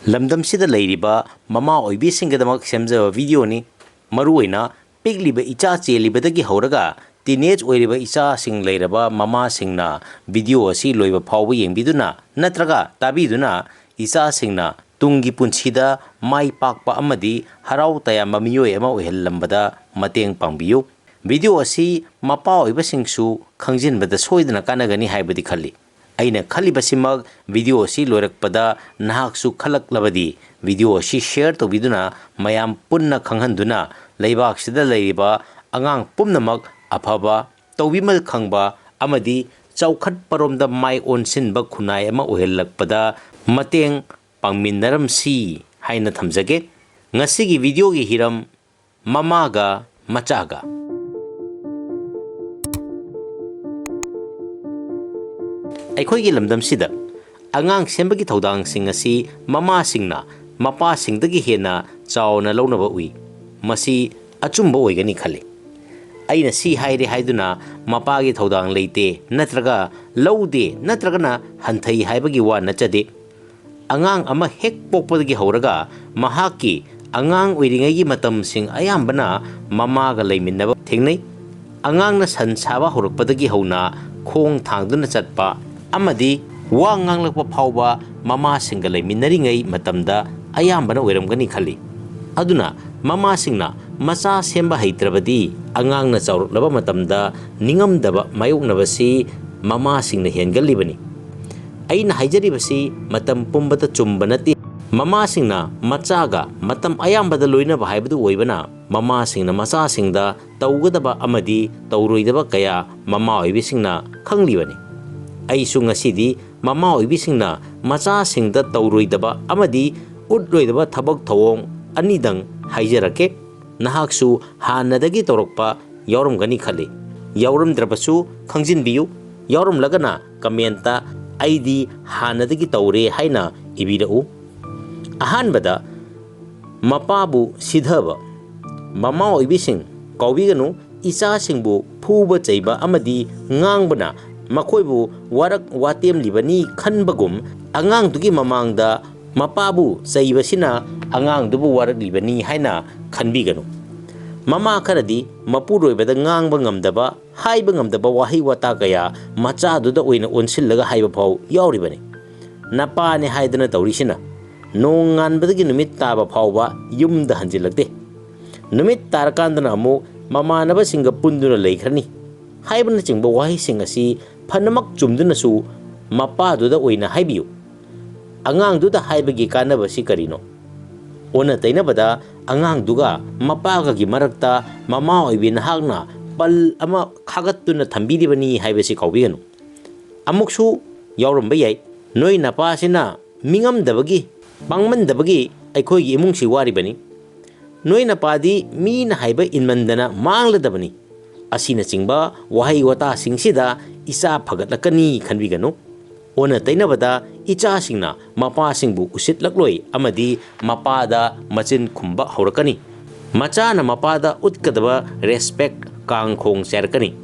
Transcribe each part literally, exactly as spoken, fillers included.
ꯂꯝꯗꯝꯁꯤꯗ ꯂꯩꯔꯤꯕ ꯃꯃꯥ ꯑꯣꯏꯕꯤꯁꯤꯡꯒꯤꯗꯃꯛ ꯁꯦꯝꯖꯕ ꯚꯤꯗꯤꯑꯣꯅꯤ꯫ ꯃꯔꯨꯑꯣꯏꯅ ꯄꯤꯛꯂꯤꯕ ꯏꯆꯥ ꯆꯦꯜꯂꯤꯕꯗꯒꯤ ꯍꯧꯔꯒ teenage ꯑꯣꯏꯔꯤꯕ ꯏꯆꯥꯁꯤꯡ ꯂꯩꯔꯕ ꯃꯃꯥꯁꯤꯡꯅ ꯚꯤꯗꯤꯑꯣ ꯑꯁꯤ ꯂꯣꯏꯕ ꯐꯥꯎꯕ ꯌꯦꯡꯕꯤꯗꯨꯅ ꯅꯠꯇ꯭ꯔꯒ ꯇꯥꯕꯤꯗꯨꯅ ꯏꯆꯥꯁꯤꯡꯅ ꯇꯨꯡꯒꯤ ꯄꯨꯟꯁꯤꯗ ꯃꯥꯏ ꯄꯥꯛꯄ ꯑꯃꯗꯤ ꯍꯔꯥꯎ ꯇꯌꯥꯝꯕ ꯃꯤꯑꯣꯏ ꯑꯃ ꯑꯣꯏꯍꯜꯂꯝꯕꯗ ꯃꯇꯦꯡ ꯄꯥꯡꯕꯤꯌꯨ꯫ ꯚꯤꯗꯤꯑꯣ ꯑꯁꯤ ꯃꯄꯥ ꯑꯣꯏꯕꯁꯤꯡꯁꯨ ꯈꯪꯖꯤꯟꯕꯗ ꯁꯣꯏꯗꯅ ꯀꯥꯟꯅꯒꯅꯤ ꯍꯥꯏꯕꯗꯤ ꯈꯜꯂꯤ꯫ ꯑꯩꯅ ꯈꯜꯂꯤꯕꯁꯤꯃꯛ ꯚꯤꯗꯤꯑꯣ ꯑꯁꯤ ꯂꯣꯏꯔꯛꯄꯗ ꯅꯍꯥꯛꯁꯨ ꯈꯜꯂꯛꯂꯕꯗꯤ ꯚꯤꯗꯤꯑꯣ ꯑꯁꯤ share ꯇꯧꯕꯤꯗꯨꯅ ꯃꯌꯥꯝ ꯄꯨꯟꯅ ꯈꯪꯍꯟꯗꯨꯅ ꯂꯩꯕꯥꯛꯁꯤꯗ ꯂꯩꯔꯤꯕ ꯑꯉꯥꯡ ꯄꯨꯝꯅꯃꯛ ꯑꯐꯕ, ꯇꯧꯕꯤꯃꯜ ꯈꯪꯕ ꯑꯃꯗꯤ ꯆꯥꯎꯈꯠꯄꯔꯣꯝꯗ ꯃꯥꯏ ꯑꯣꯟꯁꯤꯟꯕ ꯈꯨꯟꯅꯥꯏ ꯑꯃ ꯑꯣꯏꯍꯜꯂꯛꯄꯗ ꯃꯇꯦꯡ ꯄꯥꯡꯃꯤꯟꯅꯔꯝꯁꯤ ꯍꯥꯏꯅ ꯊꯝꯖꯒꯦ꯫ ꯉꯁꯤꯒꯤ ꯚꯤꯗꯤꯑꯣꯒꯤ ꯍꯤꯔꯝ ꯃꯃꯥꯒ ꯃꯆꯥꯒ꯫ ꯑꯩꯈꯣꯏꯒꯤ ꯂꯝꯗꯝꯁꯤꯗ ꯑꯉꯥꯡ ꯁꯦꯝꯕꯒꯤ ꯊꯧꯗꯥꯡꯁꯤꯡ ꯑꯁꯤ ꯃꯃꯥꯁꯤꯡꯅ ꯃꯄꯥꯁꯤꯡꯗꯒꯤ ꯍꯦꯟꯅ ꯆꯥꯎꯅ ꯂꯧꯅꯕ ꯎꯏ꯫ ꯃꯁꯤ ꯑꯆꯨꯝꯕ ꯑꯣꯏꯒꯅꯤ ꯈꯜꯂꯤ꯫ ꯑꯩꯅ ꯁꯤ ꯍꯥꯏꯔꯦ ꯍꯥꯏꯗꯨꯅ ꯃꯄꯥꯒꯤ ꯊꯧꯗꯥꯡ ꯂꯩꯇꯦ ꯅꯠꯇ꯭ꯔꯒ ꯂꯧꯗꯦ ꯅꯠꯇ꯭ꯔꯒꯅ ꯍꯟꯊꯩ ꯍꯥꯏꯕꯒꯤ ꯋꯥ ꯅꯠꯆꯗꯦ꯫ ꯑꯉꯥꯡ ꯑꯃ ꯍꯦꯛ ꯄꯣꯛꯄꯗꯒꯤ ꯍꯧꯔꯒ ꯃꯍꯥꯛꯀꯤ ꯑꯉꯥꯡ ꯑꯣꯏꯔꯤꯉꯩꯒꯤ ꯃꯇꯝꯁꯤꯡ ꯑꯌꯥꯝꯕꯅ ꯃꯃꯥꯒ ꯂꯩꯃꯤꯟꯅꯕ ꯊꯦꯡꯅꯩ꯫ ꯑꯉꯥꯡꯅ ꯁꯟ ꯁꯥꯕ ꯍꯧꯔꯛꯄꯗꯒꯤ ꯍꯧꯅ ꯈꯣꯡ ꯊꯥꯡꯗꯨꯅ ꯆꯠꯄ ꯑꯃꯗꯤ ꯋꯥ ꯉꯥꯡꯂꯛꯄ ꯐꯥꯎꯕ ꯃꯃꯥꯁꯤꯡꯒ ꯂꯩꯃꯤꯟꯅꯔꯤꯉꯩ ꯃꯇꯝꯗ ꯑꯌꯥꯝꯕꯅ ꯑꯣꯏꯔꯝꯒꯅꯤ ꯈꯜꯂꯤ꯫ ꯑꯗꯨꯅ ꯃꯃꯥꯁꯤꯡꯅ ꯃꯆꯥ ꯁꯦꯝꯕ ꯍꯩꯇ꯭ꯔꯕꯗꯤ ꯑꯉꯥꯡꯅ ꯆꯥꯎꯔꯛꯂꯕ ꯃꯇꯝꯗ ꯅꯤꯡꯉꯝꯗꯕ ꯃꯥꯌꯣꯛꯅꯕꯁꯤ ꯃꯃꯥꯁꯤꯡꯅ ꯍꯦꯟꯒꯜꯂꯤꯕꯅꯤ꯫ ꯑꯩꯅ ꯍꯥꯏꯖꯔꯤꯕꯁꯤ ꯃꯇꯝ ꯄꯨꯝꯕꯗ ꯆꯨꯝꯕ ꯅꯠꯇꯦ꯫ ꯃꯃꯥꯁꯤꯡꯅ ꯃꯆꯥꯒ ꯃꯇꯝ ꯑꯌꯥꯝꯕꯗ ꯂꯣꯏꯅꯕ ꯍꯥꯏꯕꯗꯨ ꯑꯣꯏꯕꯅ, ꯃꯃꯥꯁꯤꯡꯅ ꯃꯆꯥꯁꯤꯡꯗ ꯇꯧꯒꯗꯕ ꯑꯃꯗꯤ ꯇꯧꯔꯣꯏꯗꯕ ꯀꯌꯥ ꯃꯃꯥ ꯑꯣꯏꯕꯤꯁꯤꯡꯅ ꯈꯪꯂꯤꯕꯅꯤ꯫ ꯑꯩꯁꯨ ꯉꯁꯤꯗꯤ ꯃꯃꯥ ꯑꯣꯏꯕꯤꯁꯤꯡꯅ ꯃꯆꯥꯁꯤꯡꯗ ꯇꯧꯔꯣꯏꯗꯕ ꯑꯃꯗꯤ ꯎꯠꯂꯣꯏꯗꯕ ꯊꯕꯛ ꯊꯧꯑꯣꯡ ꯑꯅꯤꯗꯪ ꯍꯥꯏꯖꯔꯛꯀꯦ꯫ ꯅꯍꯥꯛꯁꯨ ꯍꯥꯟꯅꯗꯒꯤ ꯇꯧꯔꯛꯄ ꯌꯥꯎꯔꯝꯒꯅꯤ ꯈꯜꯂꯤ꯫ ꯌꯥꯎꯔꯝꯗ꯭ꯔꯕꯁꯨ ꯈꯪꯖꯤꯟꯕꯤꯌꯨ꯫ ꯌꯥꯎꯔꯝꯂꯒꯅ comment-ꯇ "ꯑꯩꯗꯤ ꯍꯥꯟꯅꯗꯒꯤ ꯇꯧꯔꯦ" ꯍꯥꯏꯅ ꯏꯕꯤꯔꯛꯎ꯫ ꯑꯍꯥꯟꯕꯗ, ꯃꯄꯥꯕꯨ ꯁꯤꯊꯕ꯫ ꯃꯃꯥ ꯑꯣꯏꯕꯤꯁꯤꯡ, ꯀꯥꯎꯕꯤꯒꯅꯨ, ꯏꯆꯥꯁꯤꯡꯕꯨ ꯐꯨꯕ ꯆꯩꯕ ꯑꯃꯗꯤ ꯉꯥꯡꯕꯅ ꯃꯈꯣꯏꯕꯨ ꯋꯥꯔꯛ ꯋꯥꯇꯦꯝꯂꯤꯕꯅꯤ ꯈꯟꯕꯒꯨꯝ, ꯑꯉꯥꯡꯗꯨꯒꯤ ꯃꯃꯥꯡꯗ ꯃꯄꯥꯕꯨ ꯆꯩꯕꯁꯤꯅ ꯑꯉꯥꯡꯗꯨꯕꯨ ꯋꯥꯔꯛꯂꯤꯕꯅꯤ ꯍꯥꯏꯅ ꯈꯟꯕꯤꯒꯅꯨ꯫ ꯃꯃꯥ ꯈꯔꯗꯤ ꯃꯄꯨꯔꯣꯏꯕꯗ ꯉꯥꯡꯕ ꯉꯝꯗꯕ, ꯍꯥꯏꯕ ꯉꯝꯗꯕ ꯋꯥꯍꯩ ꯋꯥꯇꯥ ꯀꯌꯥ ꯃꯆꯥꯗꯨꯗ ꯑꯣꯏꯅ ꯑꯣꯟꯁꯤꯜꯂꯒ ꯍꯥꯏꯕ ꯐꯥꯎ ꯌꯥꯎꯔꯤꯕꯅꯤ꯫ "ꯅꯄꯥꯅꯦ ꯍꯥꯏꯗꯅ ꯇꯧꯔꯤꯁꯤꯅ ꯅꯣꯡ ꯉꯥꯟꯕꯗꯒꯤ ꯅꯨꯃꯤꯠ ꯇꯥꯕ ꯐꯥꯎꯕ ꯌꯨꯝꯗ ꯍꯟꯖꯤꯜꯂꯛꯇꯦ꯫ ꯅꯨꯃꯤꯠ ꯇꯥꯔꯀꯥꯟꯗꯅ ꯑꯃꯨꯛ ꯃꯃꯥꯟꯅꯕꯁꯤꯡꯒ ꯄꯨꯟꯗꯨꯅ ꯂꯩꯈ꯭ꯔꯅꯤ" ꯍꯥꯏꯕꯅꯆꯤꯡꯕ ꯋꯥꯍꯩꯁꯤꯡ ꯑꯁꯤ ꯐꯅꯃꯛ ꯆꯨꯝꯗꯨꯅꯁꯨ ꯃꯄꯥꯗꯨꯗ ꯑꯣꯏꯅ ꯍꯥꯏꯕꯤꯌꯨ꯫ ꯑꯉꯥꯡꯗꯨꯗ ꯍꯥꯏꯕꯒꯤ ꯀꯥꯟꯅꯕꯁꯤ ꯀꯔꯤꯅꯣ? ꯑꯣꯟꯅ ꯇꯩꯅꯕꯗ, ꯑꯉꯥꯡꯗꯨꯒ ꯃꯄꯥꯒꯒꯤ ꯃꯔꯛꯇ ꯃꯃꯥ ꯑꯣꯏꯕꯤ ꯅꯍꯥꯛꯅ ꯄꯜ ꯑꯃ ꯈꯥꯒꯠꯇꯨꯅ ꯊꯝꯕꯤꯔꯤꯕꯅꯤ ꯍꯥꯏꯕꯁꯤ ꯀꯥꯎꯕꯤꯒꯅꯨ꯫ ꯑꯃꯨꯛꯁꯨ ꯌꯥꯎꯔꯝꯕ ꯌꯥꯏ, "ꯅꯣꯏ ꯅꯄꯥꯁꯤꯅ ꯃꯤꯉꯝꯗꯕꯒꯤ, ꯄꯥꯡꯃꯟꯗꯕꯒꯤ ꯑꯩꯈꯣꯏꯒꯤ ꯏꯃꯨꯡꯁꯤ ꯋꯥꯔꯤꯕꯅꯤ꯫ ꯅꯣꯏ ꯅꯄꯥꯗꯤ ꯃꯤꯅ ꯍꯥꯏꯕ ꯏꯟꯃꯟꯗꯅ ꯃꯥꯡꯂꯗꯕꯅꯤ" ꯑꯁꯤꯅꯆꯤꯡꯕ ꯋꯥꯍꯩ ꯋꯥꯇꯥꯁꯤꯡꯁꯤꯗ ꯏꯆꯥ ꯐꯒꯠꯂꯛꯀꯅꯤ ꯈꯟꯕꯤꯒꯅꯨ꯫ ꯑꯣꯟꯅ ꯇꯩꯅꯕꯗ, ꯏꯆꯥꯁꯤꯡꯅ ꯃꯄꯥꯁꯤꯡꯕꯨ ꯎꯁꯤꯠꯂꯛꯂꯣꯏ ꯑꯃꯗꯤ ꯃꯄꯥꯗ ꯃꯆꯤꯟ ꯈꯨꯝꯕ ꯍꯧꯔꯛꯀꯅꯤ꯫ ꯃꯆꯥꯅ ꯃꯄꯥꯗ ꯎꯠꯀꯗꯕ respect ꯀꯥꯡꯈꯣꯡ ꯆꯥꯏꯔꯛꯀꯅꯤ꯫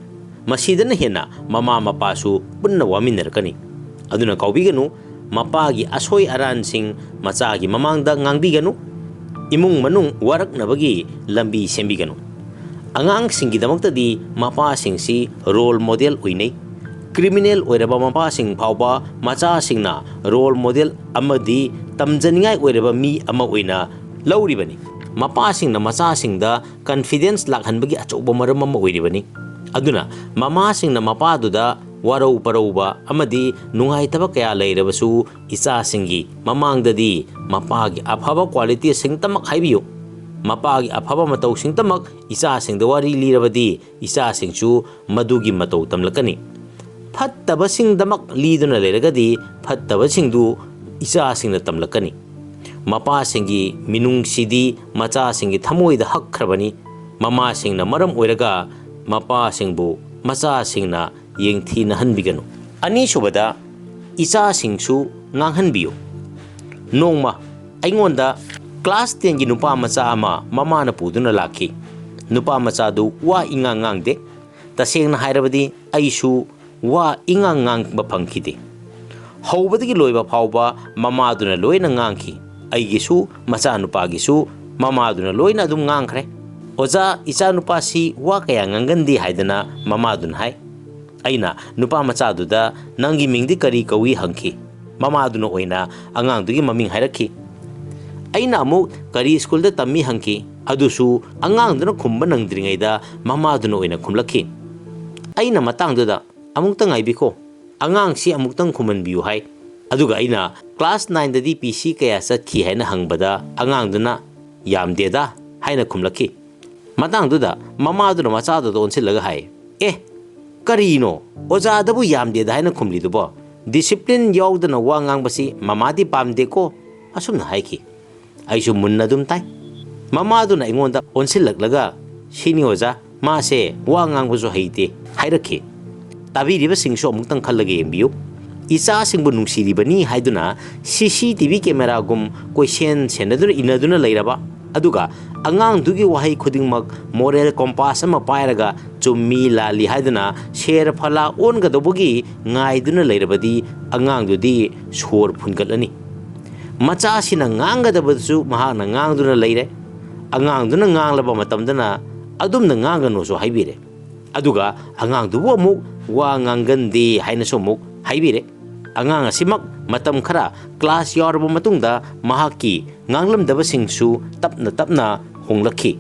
ꯃꯁꯤꯗꯅ ꯍꯦꯟꯅ ꯃꯃꯥ ꯃꯄꯥꯁꯨ ꯄꯨꯟꯅ ꯋꯥꯃꯤꯟꯅꯔꯛꯀꯅꯤ꯫ ꯑꯗꯨꯅ ꯀꯥꯎꯕꯤꯒꯅꯨ, ꯃꯄꯥꯒꯤ ꯑꯁꯣꯏ ꯑꯔꯥꯟꯁꯤꯡ ꯃꯆꯥꯒꯤ ꯃꯃꯥꯡꯗ ꯉꯥꯡꯕꯤꯒꯅꯨ꯫ ꯏꯃꯨꯡ ꯃꯅꯨꯡ ꯋꯥꯔꯛꯅꯕꯒꯤ ꯂꯝꯕꯤ ꯁꯦꯝꯕꯤꯒꯅꯨ꯫ ꯑꯉꯥꯡꯁꯤꯡꯒꯤꯗꯃꯛꯇꯗꯤ ꯃꯄꯥꯁꯤꯡꯁꯤ role model ꯑꯣꯏꯅꯩ꯫ Criminal ꯑꯣꯏꯔꯕ ꯃꯄꯥꯁꯤꯡ ꯐꯥꯎꯕ ꯃꯆꯥꯁꯤꯡꯅ role model ꯑꯃꯗꯤ ꯇꯝꯖꯅꯤꯡꯉꯥꯏ ꯑꯣꯏꯔꯕ ꯃꯤ ꯑꯃ ꯑꯣꯏꯅ ꯂꯧꯔꯤꯕꯅꯤ꯫ ꯃꯄꯥꯁꯤꯡꯅ ꯃꯆꯥꯁꯤꯡꯗ confidence ꯂꯥꯛꯍꯟꯕꯒꯤ ꯑꯆꯧꯕ ꯃꯔꯝ ꯑꯃ ꯑꯣꯏꯔꯤꯕꯅꯤ꯫ ꯑꯗꯨꯅ ꯃꯃꯥꯁꯤꯡꯅ ꯃꯄꯥꯗꯨꯗ ꯋꯥꯔꯧ ꯄꯔꯧꯕ ꯑꯃꯗꯤ ꯅꯨꯡꯉꯥꯏꯇꯕ ꯀꯌꯥ ꯂꯩꯔꯕꯁꯨ, ꯏꯆꯥꯁꯤꯡꯒꯤ ꯃꯃꯥꯡꯗꯗꯤ ꯃꯄꯥꯒꯤ ꯑꯐꯕ qualityꯁꯤꯡꯇꯃꯛ ꯍꯥꯏꯕꯤꯌꯨ꯫ ꯃꯄꯥꯒꯤ ꯑꯐꯕ ꯃꯇꯧꯁꯤꯡꯇꯃꯛ ꯏꯆꯥꯁꯤꯡꯗ ꯋꯥꯔꯤ ꯂꯤꯔꯕꯗꯤ, ꯏꯆꯥꯁꯤꯡꯁꯨ ꯃꯗꯨꯒꯤ ꯃꯇꯧ ꯇꯝꯂꯛꯀꯅꯤ꯫ ꯐꯠꯇꯕꯁꯤꯡꯗꯃꯛ ꯂꯤꯗꯨꯅ ꯂꯩꯔꯒꯗꯤ, ꯐꯠꯇꯕꯁꯤꯡꯗꯨ ꯏꯆꯥꯁꯤꯡꯅ ꯇꯝꯂꯛꯀꯅꯤ꯫ ꯃꯄꯥꯁꯤꯡꯒꯤ ꯃꯤꯅꯨꯡꯁꯤꯗꯤ ꯃꯆꯥꯁꯤꯡꯒꯤ ꯊꯃꯣꯏꯗ ꯍꯛꯈ꯭ꯔꯕꯅꯤ꯫ ꯃꯃꯥꯁꯤꯡꯅ ꯃꯔꯝ ꯑꯣꯏꯔꯒ ꯃꯄꯥꯁꯤꯡꯕꯨ ꯃꯆꯥꯁꯤꯡꯅ ꯌꯦꯡꯊꯤꯅꯍꯟꯕꯤꯒꯅꯨ꯫ ꯑꯅꯤꯁꯨꯕꯗ, ꯏꯆꯥꯁꯤꯡꯁꯨ ꯉꯥꯡꯍꯟꯕꯤꯌꯨ꯫ ꯅꯣꯡꯃ ꯑꯩꯉꯣꯟꯗ class tenꯒꯤ ꯅꯨꯄꯥ ꯃꯆꯥ ꯑꯃ ꯃꯃꯥꯅ ꯄꯨꯗꯨꯅ ꯂꯥꯛꯈꯤ꯫ ꯅꯨꯄꯥ ꯃꯆꯥꯗꯨ ꯋꯥ ꯏꯉꯥꯡ ꯉꯥꯡꯗꯦ꯫ ꯇꯁꯦꯡꯅ ꯍꯥꯏꯔꯕꯗꯤ, ꯑꯩꯁꯨ ꯋꯥ ꯏꯉꯥꯡ ꯉꯥꯡꯕ ꯐꯪꯈꯤꯗꯦ꯫ ꯍꯧꯕꯗꯒꯤ ꯂꯣꯏꯕ ꯐꯥꯎꯕ ꯃꯃꯥꯗꯨꯅ ꯂꯣꯏꯅ ꯉꯥꯡꯈꯤ꯫ ꯑꯩꯒꯤꯁꯨ, ꯃꯆꯥꯅꯨꯄꯥꯒꯤꯁꯨ ꯃꯃꯥꯗꯨꯅ ꯂꯣꯏꯅ ꯑꯗꯨꯝ ꯉꯥꯡꯈ꯭ꯔꯦ꯫ "ꯑꯣꯖꯥ, ꯏꯆꯥꯅꯨꯄꯥꯁꯤ ꯋꯥ ꯀꯌꯥ ꯉꯥꯡꯒꯟꯗꯦ" ꯍꯥꯏꯗꯅ ꯃꯃꯥꯗꯨꯅ ꯍꯥꯏ꯫ ꯑꯩꯅ ꯅꯨꯄꯥ ꯃꯆꯥꯗꯨꯗ "ꯅꯪꯒꯤ ꯃꯤꯡꯗꯤ ꯀꯔꯤ ꯀꯧꯏ?" ꯍꯪꯈꯤ꯫ ꯃꯃꯥꯗꯨꯅ ꯑꯣꯏꯅ ꯑꯉꯥꯡꯗꯨꯒꯤ ꯃꯃꯤꯡ ꯍꯥꯏꯔꯛꯈꯤ꯫ ꯑꯩꯅ ꯑꯃꯨꯛ "ꯀꯔꯤ ꯁ꯭ꯀꯨꯜꯗ ꯇꯝꯃꯤ?" ꯍꯪꯈꯤ꯫ ꯑꯗꯨꯁꯨ ꯑꯉꯥꯡꯗꯨꯅ ꯈꯨꯝꯕ ꯅꯪꯗ꯭ꯔꯤꯉꯩꯗ ꯃꯃꯥꯗꯨꯅ ꯑꯣꯏꯅ ꯈꯨꯝꯂꯛꯈꯤ꯫ ꯑꯩꯅ ꯃꯇꯥꯡꯗꯨꯗ "ꯑꯃꯨꯛꯇ ꯉꯥꯏꯕꯤꯈꯣ, ꯑꯉꯥꯡꯁꯤ ꯑꯃꯨꯛꯇꯪ ꯈꯨꯝꯍꯟꯕꯤꯌꯨ" ꯍꯥꯏ꯫ ꯑꯗꯨꯒ ꯑꯩꯅ "ꯀ꯭ꯂꯥꯁ ꯅꯥꯏꯟꯗꯗꯤ ꯄꯤ ꯁꯤ ꯀꯌꯥ ꯆꯠꯈꯤ?" ꯍꯥꯏꯅ ꯍꯪꯕꯗ ꯑꯉꯥꯡꯗꯨꯅ "ꯌꯥꯝꯗꯦꯗ" ꯍꯥꯏꯅ ꯈꯨꯝꯂꯛꯈꯤ꯫ ꯃꯇꯥꯡꯗꯨꯗ ꯃꯃꯥꯗꯨꯅ ꯃꯆꯥꯗꯨꯗ ꯑꯣꯟꯁꯤꯜꯂꯒ ꯍꯥꯏ, "ꯑꯦ, ꯀꯔꯤꯅꯣ? ꯑꯣꯖꯥꯗꯕꯨ ꯌꯥꯝꯗꯦꯗ ꯍꯥꯏꯅ ꯈꯨꯝꯂꯤꯗꯨꯕꯣ? ꯗꯤꯁꯤꯄ꯭ꯂꯤꯟ ꯌꯥꯎꯗꯅ ꯋꯥ ꯉꯥꯡꯕꯁꯤ ꯃꯃꯥꯗꯤ ꯄꯥꯝꯗꯦꯀꯣ?" ꯑꯁꯨꯝꯅ ꯍꯥꯏꯈꯤ꯫ ꯑꯩꯁꯨ ꯃꯨꯟꯅ ꯑꯗꯨꯝ ꯇꯥꯏ꯫ ꯃꯃꯥꯗꯨꯅ ꯑꯩꯉꯣꯟꯗ ꯑꯣꯟꯁꯤꯜꯂꯛꯂꯒ, "ꯁꯤꯅꯤ ꯑꯣꯖꯥ, ꯃꯥꯁꯦ ꯋꯥ ꯉꯥꯡꯕꯁꯨ ꯍꯩꯇꯦ" ꯍꯥꯏꯔꯛꯈꯤ꯫ ꯇꯥꯕꯤꯔꯤꯕꯁꯤꯡꯁꯨ ꯑꯃꯨꯛꯇꯪ ꯈꯜꯂꯒ ꯌꯦꯡꯕꯤꯌꯨ꯫ ꯏꯆꯥꯁꯤꯡꯕꯨ ꯅꯨꯡꯁꯤꯔꯤꯕꯅꯤ ꯍꯥꯏꯗꯨꯅ ꯁꯤ ꯁꯤ ꯇꯤ ꯚꯤ ꯀꯦꯃꯦꯔꯥꯒꯨꯝ ꯀꯣꯏꯁꯦꯟ ꯁꯦꯟꯅꯗꯨꯅ ꯏꯟꯅꯗꯨꯅ ꯂꯩꯔꯕ, ꯑꯗꯨꯒ ꯑꯉꯥꯡꯗꯨꯒꯤ ꯋꯥꯍꯩ ꯈꯨꯗꯤꯡꯃꯛ ꯃꯣꯔꯦꯜ ꯀꯣꯝꯄꯥꯁ ꯑꯃ ꯄꯥꯏꯔꯒ ꯆꯨꯝꯃꯤ ꯂꯥꯜꯂꯤ ꯍꯥꯏꯗꯨꯅ ꯁꯦꯔ ꯐꯂꯥ ꯑꯣꯟꯒꯗꯧꯕꯒꯤ ꯉꯥꯏꯗꯨꯅ ꯂꯩꯔꯕꯗꯤ ꯑꯉꯥꯡꯗꯨꯗꯤ ꯁꯣꯔ ꯐꯨꯟꯒꯠꯂꯅꯤ꯫ ꯃꯆꯥꯁꯤꯅ ꯉꯥꯡꯒꯗꯕꯗꯨꯁꯨ ꯃꯍꯥꯛꯅ ꯉꯥꯡꯗꯨꯅ ꯂꯩꯔꯦ꯫ ꯑꯉꯥꯡꯗꯨꯅ ꯉꯥꯡꯂꯕ ꯃꯇꯝꯗꯅ "ꯑꯗꯨꯝꯅ ꯉꯥꯡꯒꯅꯨꯁꯨ" ꯍꯥꯏꯕꯤꯔꯦ꯫ ꯑꯗꯨꯒ ꯑꯉꯥꯡꯗꯨꯕꯨ ꯑꯃꯨꯛ "ꯋꯥ ꯉꯥꯡꯒꯟꯗꯦ" ꯍꯥꯏꯅꯁꯨ ꯑꯃꯨꯛ ꯍꯥꯏꯕꯤꯔꯦ꯫ ꯑꯉꯥꯡ ꯑꯁꯤꯃꯛ ꯃꯇꯝ ꯈꯔ ꯀ꯭ꯂꯥꯁ ꯌꯥꯎꯔꯕ ꯃꯇꯨꯡꯗ ꯃꯍꯥꯛꯀꯤ ꯉꯥꯡꯂꯝꯗꯕꯁꯤꯡꯁꯨ ꯇꯞꯅ ꯇꯞꯅ ꯍꯣꯡꯂꯛꯈꯤ꯫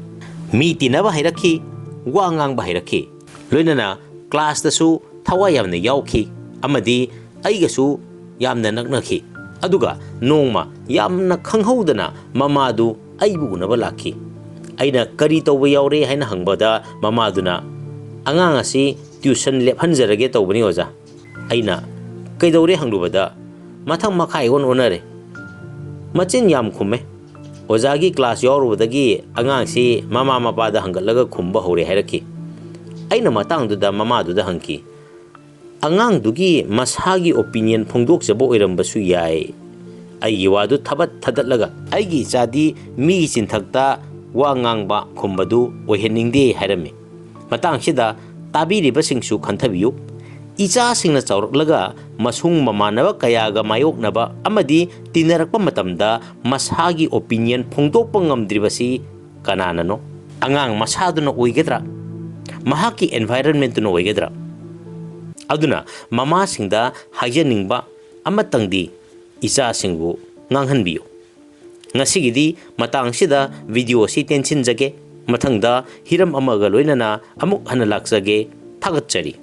ꯃꯤ ꯇꯤꯟꯅꯕ ꯍꯩꯔꯛꯈꯤ, ꯋꯥ ꯉꯥꯡꯕ ꯍꯩꯔꯛꯈꯤ꯫ ꯂꯣꯏꯅꯅ ꯀ꯭ꯂꯥꯁꯇꯁꯨ ꯊꯋꯥꯏ ꯌꯥꯝꯅ ꯌꯥꯎꯈꯤ ꯑꯃꯗꯤ ꯑꯩꯒꯁꯨ ꯌꯥꯝꯅ ꯅꯛꯅꯈꯤ꯫ ꯑꯗꯨꯒ ꯅꯣꯡꯃ ꯌꯥꯝꯅ ꯈꯪꯍꯧꯗꯅ ꯃꯃꯥꯗꯨ ꯑꯩꯕꯨ ꯎꯅꯕ ꯂꯥꯛꯈꯤ꯫ ꯑꯩꯅ "ꯀꯔꯤ ꯇꯧꯕ ꯌꯥꯎꯔꯦ?" ꯍꯥꯏꯅ ꯍꯪꯕꯗ ꯃꯃꯥꯗꯨꯅ "ꯑꯉꯥꯡ ꯑꯁꯤ ꯇ꯭ꯌꯨꯁꯟ ꯂꯦꯞꯍꯟꯖꯔꯒꯦ ꯇꯧꯕꯅꯤ ꯑꯣꯖꯥ"꯫ ꯑꯩꯅ "ꯀꯩꯗꯧꯔꯦ?" ꯍꯪꯂꯨꯕꯗ ꯃꯊꯛ ꯃꯈꯥ ꯏꯑꯣꯟ ꯑꯣꯟꯅꯔꯦ꯫ ꯃꯆꯤꯟ ꯌꯥꯝ ꯈꯨꯝꯃꯦ꯫ "ꯑꯣꯖꯥꯒꯤ ꯀ꯭ꯂꯥꯁ ꯌꯥꯎꯔꯨꯕꯗꯒꯤ ꯑꯉꯥꯡꯁꯤ ꯃꯃꯥ ꯃꯄꯥꯗ ꯍꯪꯒꯠꯂꯒ ꯈꯨꯝꯕ ꯍꯧꯔꯦ" ꯍꯥꯏꯔꯛꯈꯤ꯫ ꯑꯩꯅ ꯃꯇꯥꯡꯗꯨꯗ ꯃꯃꯥꯗꯨꯗ ꯍꯪꯈꯤ, "ꯑꯉꯥꯡꯗꯨꯒꯤ ꯃꯁꯥꯒꯤ ꯑꯣꯄꯤꯅꯤꯌꯟ ꯐꯣꯡꯗꯣꯛꯆꯕ ꯑꯣꯏꯔꯝꯕꯁꯨ ꯌꯥꯏ"꯫ ꯑꯩꯒꯤ ꯋꯥꯗꯨ ꯊꯕꯠ ꯊꯗꯠꯂꯒ, "ꯑꯩꯒꯤ ꯏꯆꯥꯗꯤ ꯃꯤꯒꯤ ꯆꯤꯟꯊꯛꯇ ꯋꯥ ꯉꯥꯡꯕ ꯈꯨꯝꯕꯗꯨ ꯑꯣꯏꯍꯟꯅꯤꯡꯗꯦ" ꯍꯥꯏꯔꯝꯃꯤ꯫ ꯃꯇꯥꯡꯁꯤꯗ ꯇꯥꯕꯤꯔꯤꯕꯁꯤꯡꯁꯨ ꯈꯟꯊꯕꯤꯌꯨ꯫ ꯏꯆꯥꯁꯤꯡꯅ ꯆꯥꯎꯔꯛꯂꯒ ꯃꯁꯨꯡ ꯃꯃꯥꯟꯅꯕ ꯀꯌꯥꯒ ꯃꯥꯌꯣꯛꯅꯕ ꯑꯃꯗꯤ ꯇꯤꯟꯅꯔꯛꯄ ꯃꯇꯝꯗ ꯃꯁꯥꯒꯤ opinion ꯐꯣꯡꯗꯣꯛꯄ ꯉꯝꯗ꯭ꯔꯤꯕꯁꯤ ꯀꯅꯥꯅꯅꯣ? ꯑꯉꯥꯡ ꯃꯁꯥꯗꯨꯅ ꯑꯣꯏꯒꯗ꯭ꯔꯥ? ꯃꯍꯥꯛꯀꯤ environment ꯇꯨꯅ ꯑꯣꯏꯒꯗ꯭ꯔꯥ? ꯑꯗꯨꯅ ꯃꯃꯥꯁꯤꯡꯗ ꯍꯥꯏꯖꯅꯤꯡꯕ ꯑꯃꯇꯪꯗꯤ ꯏꯆꯥꯁꯤꯡꯕꯨ ꯉꯥꯡꯍꯟꯕꯤꯌꯨ꯫ ꯉꯁꯤꯒꯤꯗꯤ ꯃꯇꯥꯡꯁꯤꯗ video ꯑꯁꯤ ꯇꯦꯟꯁꯤꯟꯖꯒꯦ꯫ ꯃꯊꯪꯗ ꯍꯤꯔꯝ ꯑꯃꯒ ꯂꯣꯏꯅꯅ ꯑꯃꯨꯛ ꯍꯟꯅ ꯂꯥꯛꯆꯒꯦ꯫ ꯊꯥꯒꯠꯆꯔꯤ꯫